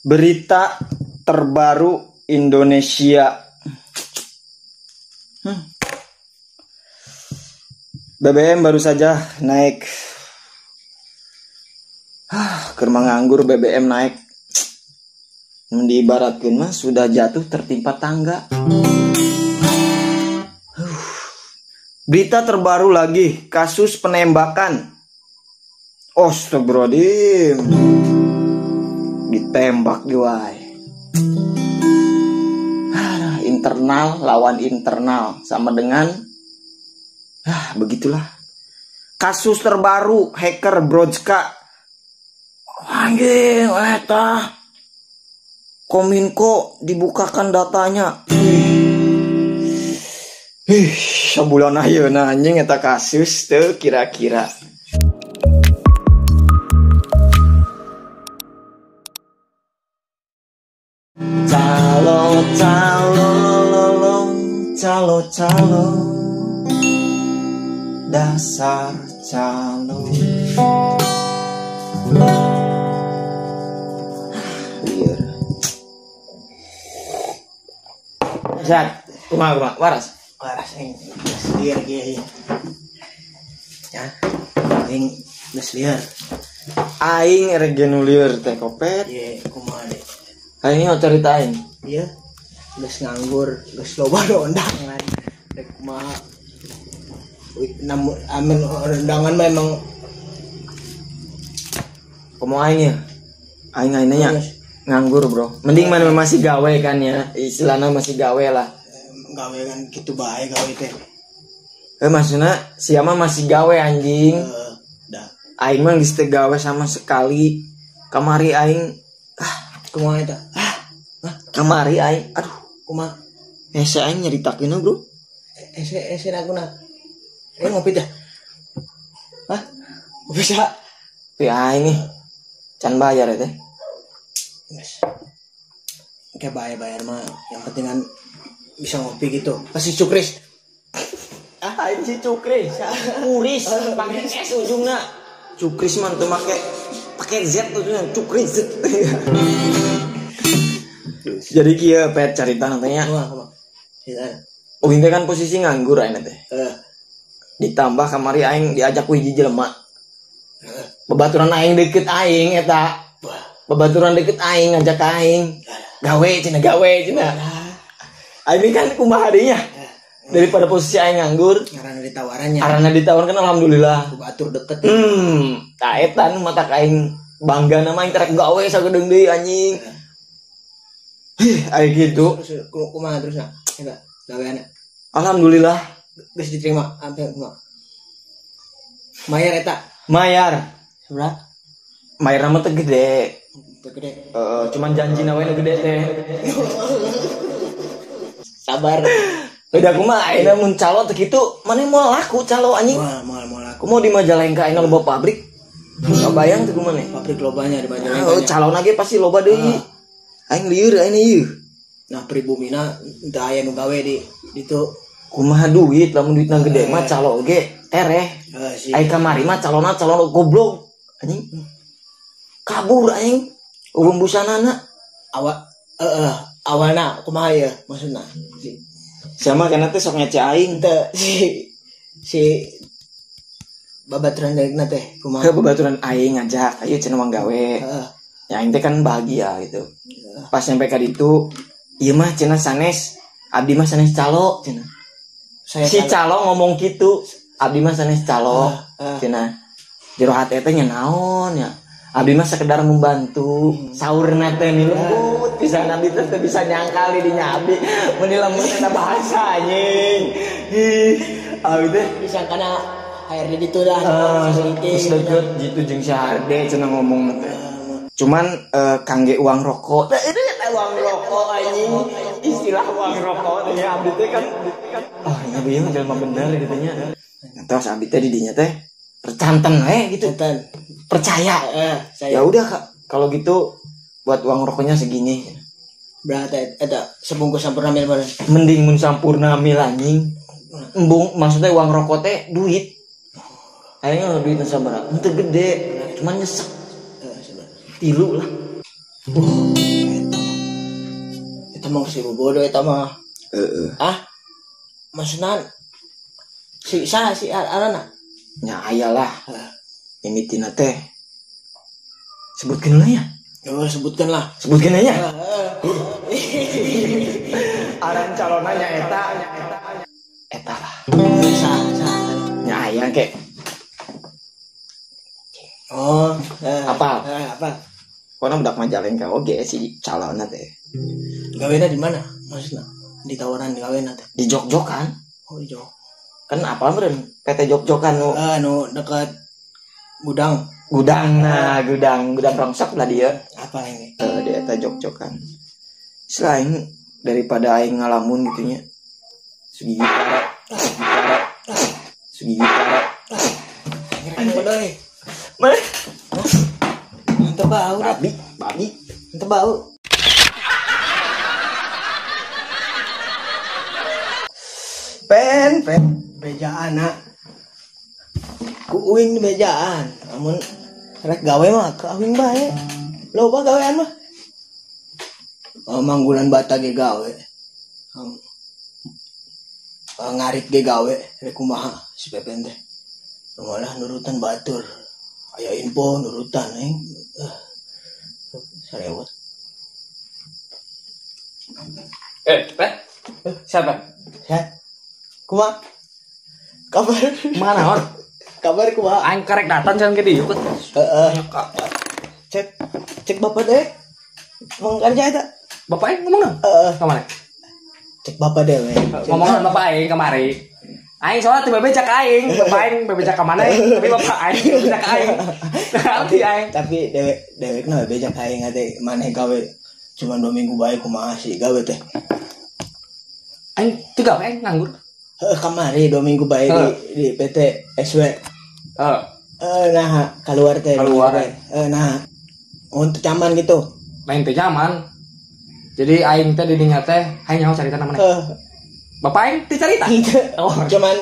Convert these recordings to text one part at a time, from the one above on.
Berita terbaru Indonesia. BBM baru saja naik. Keur nganggur BBM naik. Diibaratkeun mah sudah jatuh tertimpa tangga. Berita terbaru lagi, kasus penembakan. Astagfirullahaladzim. Ditembak di wae. Internal lawan internal sama dengan begitulah. Kasus terbaru hacker Broadcast. Anjing eta. Kominfo dibukakan datanya. Ih, sabulan ayeuna anjing eta kasus teu kira-kira. Calo calo lolong calo calo dasar calo. Lieur. Sehat, kumaha waras. Waras aing geus lieur kieu. Ya, aing geus lieur. Aing rek nu lieur teh kopet. Ieu kumaha deui. Aing mau ceritain. Iya, geus nganggur, geus loba undangan. Rek kumaha? Amin undangan mah emang komo aing ya. Aing aing nya nganggur, bro. Mending mana masih gawe kan ya. Istilahnya masih gawe lah. Gawe kan gitu bae gawe teh. Maksudnya siapa masih gawe anjing. Dah. Aing mah geus teu gawe sama sekali. Kamari aing kumaha eta? Kamari aing aduh kumaha? Hese aing nyeritakeun bro. Hese naguna. Ngopi teh. Hah? Ngopi sa? Pi aing nih. Can bayar ya teh. Geus. Kayak bayar mah yang penting kan bisa ngopi gitu. Pasti cukris. Aing si cukris. Kuris pakai S ujungna. Cukris mah teu make pakai Z ujungna, cukris. Jadi kieu pet carita nantinya. Uing teh kan posisi nganggur aing teh. Ditambah kamari aing diajak ku hiji jelema. Babaturan aing deket aing eta. Babaturan deket aing ngajak aing. Gawe cenah gawe cenah. Aing kan kumaha deui nya. Daripada posisi aing nganggur, karena ditawarannya. Karena ditawarkan alhamdulillah. Batur deket. Tah eta nu matak aing bangga nama aing terek gawe sagedeung deui anjing. Aing gitu. Terus kumaha terusna? Eta gaweana. Alhamdulillah geus diterima sampai kumaha. Mayar eta. Mayar. Seberapa? Mayar mah teu gede. Teu gede. Cuman janji we nu gede teh. Sabar. Udah kumaha ayeuna mun calo teu kitu, maneh moal laku calo anjing. Moal laku. Kumaha di Majalengka ayeuna loba pabrik. Kabayang teu kumaha Pabrik lobanya di Majalengka. Oh, calona ge pasti loba deui. Aing lieur aing ieu. Nah, pribumina teu aya nu gawe di ditu. Kumaha duit lamun duitna gede mah calo ge tereh. Aing kamari mah calona calon goblok anjing. Kabur aing eueuh busanana. Awak awalna kumaha ya maksudna? Sama kana teh sok ngece aing teh si babaturan daekna teh kumaha? Babaturan aing ngajak ayo cenah manggawe. Heeh. Ya aing teh kan bahagia gitu. Pas nyampe ka ditu, ieu mah cenah sanes, abdi mah sanes calo cenah. Si calo ngomong kitu, abdi mah sanes calo cenah. Jero hate teh nya naon nya. Abdi mah sekedar membantu. Saurna teh ni lembut pisan abdi teh teu bisa nyangkal di dinya abdi meuni lembut eta bahasa anjing. Ih, abdi teh disangkana HRD ditu lah. Geus deukeut jitu jeung si HRD cenah ngomong teh. Cuman kangge uang rokok. Nah, itu ya uang rokok anjing. Istilah uang rokok teh abdi teh kan. Oh, nya bieu jelema bener gitu nya. Terus abdi teh di dinya teh percanten we gitu. Percaya. Saya. Ya udah Kak, kalau gitu buat uang rokoknya segini. Berarti eta sebungkus Sampurna Mil mana? Mending mun Sampurna Mil anjing. Embung maksudnya uang rokok teh duit. Aing duit sabaraha? Henteu gede, cuman nyesek. Tilu lah. Emang si bodoh eta mah. Heeh. Ah. Maksudna si saha si arana? Nya aya lah. Mimitina teh. Sebutkeun lah ya. Oh, sebutkan lah. Sebutkeun nya. Aran calonnya nya eta. Eta lah. Saha saha. Nya aya ke. Oh, apal. Apal. Kono budak Majalengka oge si calonna teh. Gawena di mana? Maksudna ditawaran gawena teh. Di Jogjokan. Oh, di Jog. Kan apal meureun PT Jogjokan nu nu dekat gudang. Gudang nah, gudang rongsok lah dia. Apa ini? Di eta Jogjokan. Selain daripada aing ngalamun gitu nya. Sugigi para, sugigi para, sugigi para. Ngerek deui. Mana? Ente bau dah. Babi, babi. Ente bau. Pen, pen, bejaan nak. Ku uing bejaan. Amun rek gawe mah ke uing bae. Loba gawean mah. Oh, manggulan bata ge gawe. Ngarit ge gawe rek kumaha si Pepen teh. Malah nurutan batur. Aya info nurutan aing. Sarewot. Peh. Siapa? Ya. Kumaha? Kabar? Mana, Hor? Kabar kumaha? Aing karek datang can ke dieu. Heeh. Cek cek bapak deh. Mong kerja eta. Bapak aing ngomong naon? Heeh. Ka mana? Cek bapak deh. Ngomong naon bapak aing kamari? Aing soalnya teu bebejak aing, bapak aing bebejak ka mana tapi bapak aing bebejak aing. Tapi aing tapi dewek na bebejak aing ate maneh gawe cuma 2 minggu bae kumaha sih gawe teh. Aing teu gawe aing nganggur. Heeh kamari 2 minggu bae di PT SW. Heeh. Nah keluar teh. Keluar. Nah untuk nyaman gitu. Lain teh nyaman. Jadi aing teh di dinya teh aing nyaho carita maneh. Bapak aing teu carita. Oh. Cuman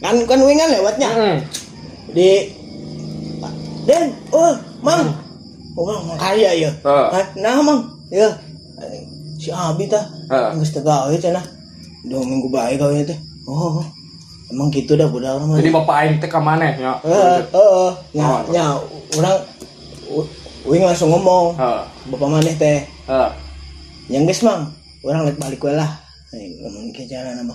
kan wingan lewatnya. Di Den, oh, Mang. Oh, Mang karya ya. Nah, Mang. Ya. Si Abi tah. Geus teu gawe cenah. 2 minggu bae gawe teh. Oh. Emang gitu dah budak urang mah. Jadi bapak aing teh ka maneh nya. Heeh. Nya nya urang uing langsung ngomong. Bapak maneh teh. Heeh. Yang geus Mang, urang lek balik we lah. Ngomong ke jalan nama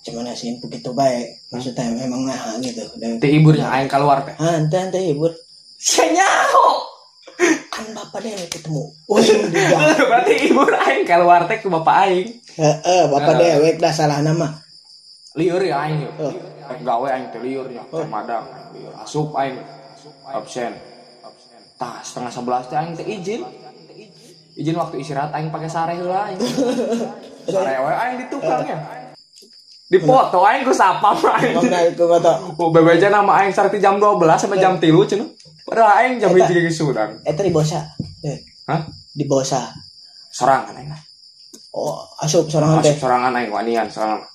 cuman nasi info gitu baik maksudnya memang nah gitu teh hiburnya aing keluar teh ente hibur senyaho kan bapak deh ketemu uing di jalan berarti hibur aing keluar teh ke bapak aing heeh bapak dewek dah salah nama liur ya aing rek gawe aing teh liur nya madang liur asup aing absen tah 10:30 teh aing teh izin waktu istirahat aing pakai sare heula aing. Sare we aing di tukangnya. Dipoto aing ku sapam aing. Oh bebeja nama aing sarti jam 12 sampai jam 3 cenah. Padahal aing jam 1 geus sudang. Eta di bosa. Hah? Di bosa. Sorangan aing. Oh, asup sorangan teh. Asup sorangan aing wanian sorangan.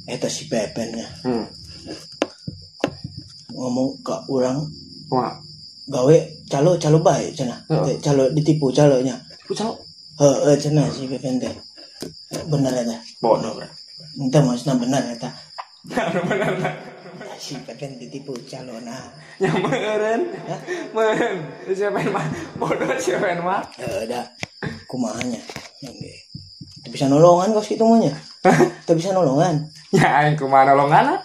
Eta si Pepen nya. Ngomong ka urang. Kumaha? Gawe calo calo bae cenah. Calo ditipu calonya. Tipu calo? Heeh cenah si Pepen teh. Bener eta. Bodoh berarti. Ente maksudna bener eta. Bener. Si Pepen ditipu calona. Ya meureun. Meureun. Si Pepen mah bodoh si Pepen mah. Heeh da kumaha nya. Teu bisa nolongan kos kitu mah nya. Teu bisa nolongan. Ya aing kumaha nolongan?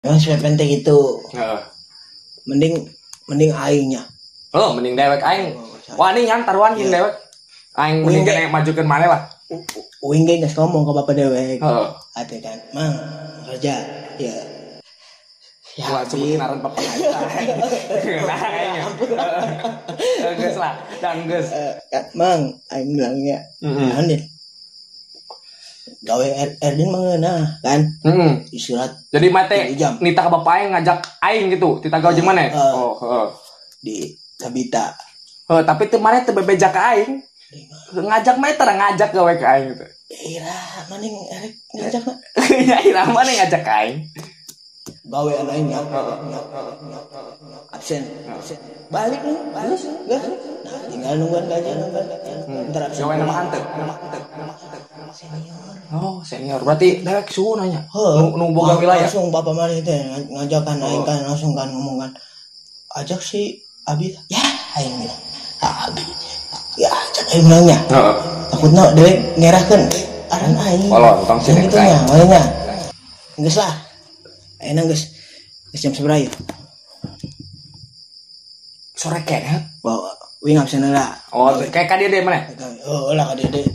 Emang si Pepen teh gitu. Mending aingnya. Oh, mending dewek aing. Wah, ini yang taruhan jeung dewek. Aing mending kena majukeun maneh lah. Uing ge geus ngomong ke bapak dewek. Heeh. Ate kan, Mang, kerja. Ya. Ya, wah, sebut ngaran bapak aing. Ampun. Geus lah, dan geus. Mang, aing bilangnya. Naon deh? Gawe Erdin mah ngeunah kan. Heeh. Istirahat. Jadi mate nita ka bapak aing ngajak aing gitu, tita gawe jeung maneh. Oh, heeh. Di Tabita. Heuh, tapi teu maneh teu bebeja ka aing. Ngajak mah tara ngajak gawe ka aing gitu. Ira maneh erek ngajak mah. Ya ira maneh ngajak ka aing. Gawe aing nya. Absen. Balik nih, balik. Nah, tinggal nungguan gaji. Ntar absen. Gawe nama hanteu. Senior. Oh, senior. Berarti dewek suhu nanya. Nu boga wilayah. Langsung bapak maneh teh ngajakan aing kan langsung kan ngomong kan. Ajak si Abi. Ya, aing bilang. Abi. Ya, ajak aing nanya. Heeh. Takutna dewek ngerahkeun aran aing. Kolon tong sini kitu nya, nya. Geus lah. Ayeuna geus jam sabaraha ieu? Sore keneh. Bawa wing absen heula. Oh, kayak ka dieu deui maneh? Heeh lah ka dieu deui.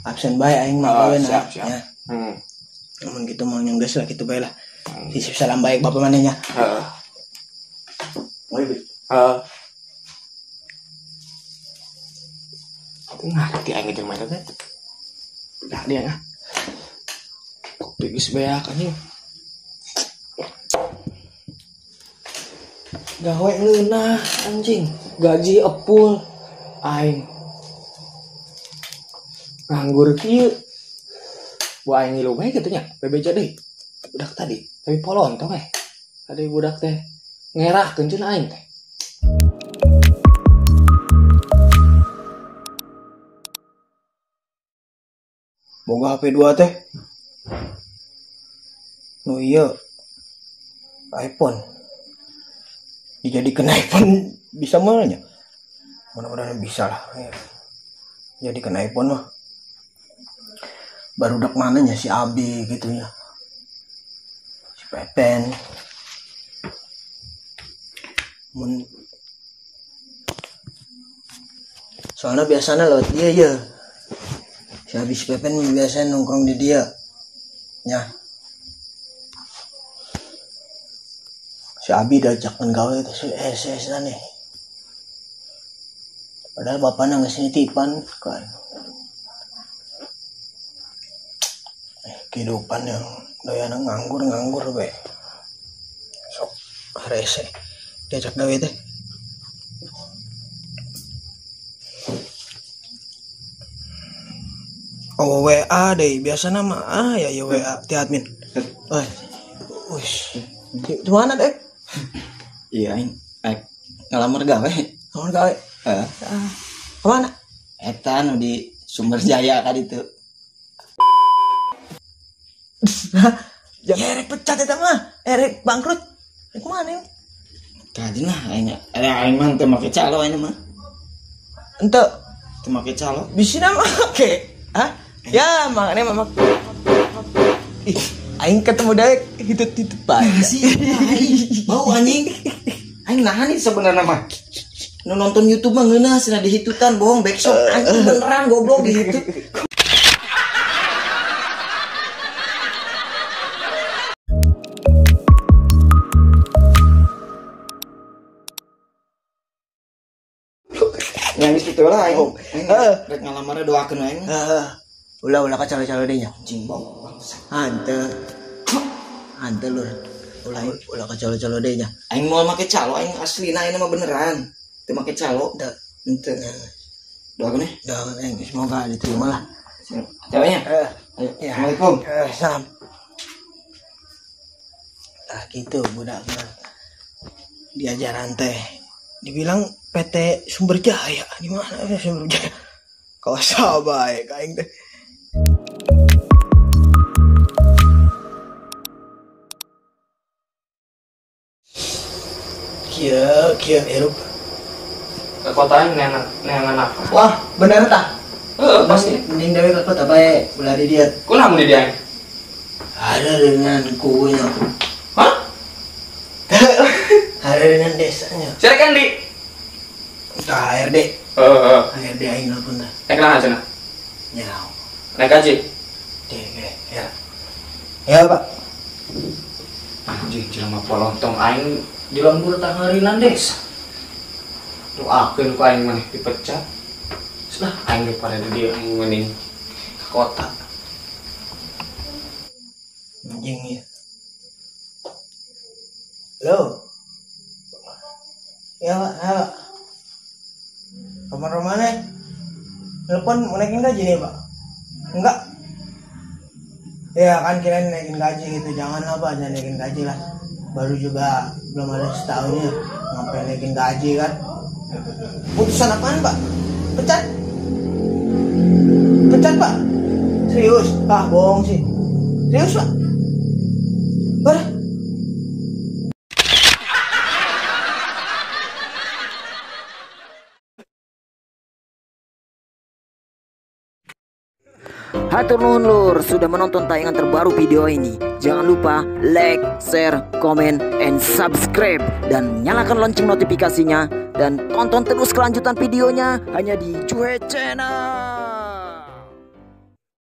Absen bae aing mah gawe na. Siap. Heeh. Mun kitu mah geus lah kitu bae lah. Sisip salam baik bapak maneh nya. Heeh. Heeh. Ngerti aing jeung mana teh. Dah dia ah. Kopi geus beak anjing. Gawe ngeunah anjing, gaji epul aing. Nganggur kieu. Buat aing ngilu bae kitu nya, bebeja deui. Budak tadi, tapi polontong eh. Tadi budak teh ngerahkeun cenah aing teh. Boga HP 2 teh. Nu ieu iPhone. Dijadikan iPhone bisa mah nya. Mudah-mudahan bisa lah. Jadikan iPhone mah. Baru dak mananya si Abi gitu ya. Si Pepen. Mun soalnya biasanya lewat dia ya. Si Abi si Pepen biasanya nongkrong di dia. Ya. Si Abi diajakan gawe itu si SS nih. Padahal bapaknya nggak nitipan kan. Kehidupan yang doyan nganggur-nganggur be. Sok rese diajak gawe teh. Oh WA deh biasa nama ah ya ya WA ti admin. Oi. Wis. Di mana deh? Iya aing ngalamar gawe. Ngalamar gawe. Heeh. Kemana? Eta nu di Sumber Jaya ka ditu. Ya erek pecat eta mah, erek bangkrut. Erek mana ya? Tadi lah aing aing mah teu make calo aing mah. Henteu teu make calo. Bisina make. Hah? Ya, makanya mama. Ih, aing ketemu daek hitut-hitut bae. Sih, bau anjing. Aing nahan nih sebenarnya mah. Nu nonton YouTube mah ngeunah cenah dihitutan bohong backsound anjing beneran goblok dihitut. Yang geus kitu lah aing. Heeh, rek ngalamarna doakeun aing. Heeh. Ulah-ulah ka calo-calo deui nya. Anjing bau bangsa. Hanteu. Hanteu lur. Ulah ka calo-calo deui nya. Aing moal make calo aing aslina aing mah beneran. Teu make calo. Henteu. Doakeun eh. Doakeun aing semoga diterima lah. Ceweknya. Heeh. Assalamualaikum. Salam. Nah gitu budak mah. Diajaran teh dibilang PT Sumber Jaya. Di mana Sumber Jaya? Kau baik aing teh. Kieu kieu hirup. Ke kota neangan apa? Wah, bener tah? Heeh, pasti. Mending dewe ke kota bae, ulah di dieu. Kunaon di dieu? Ada dengan kuenya. Hah? Ada dengan desanya. Silakan di HRD. Heeh. HRD aing nelpon tah. Naik naha cenah? Nyaho. Naik haji. Deh, ya. Ya, Pak. Anjing jelema polontong aing di lembur tangarinan desa. Doakeun ku aing maneh dipecat. Lah aing daripada di dieu aing mending ke kota. Anjing ya. Halo. Ya Pak, ya Pak. Kamar mana? Telepon mau naikin gaji nih Pak? Enggak. Ya kan kirain naikin gaji gitu. Jangan lah Pak, jangan naikin gaji lah. Baru juga belum ada setahunnya, ngapain naikin gaji kan? Putusan apaan Pak? Pecat? Pecat Pak? Serius? Ah bohong sih. Serius Pak? Udah. Hatur nuhun lur sudah menonton tayangan terbaru video ini. Jangan lupa like, share, comment, and subscribe. Dan nyalakan lonceng notifikasinya. Dan tonton terus kelanjutan videonya hanya di Juhe Channel.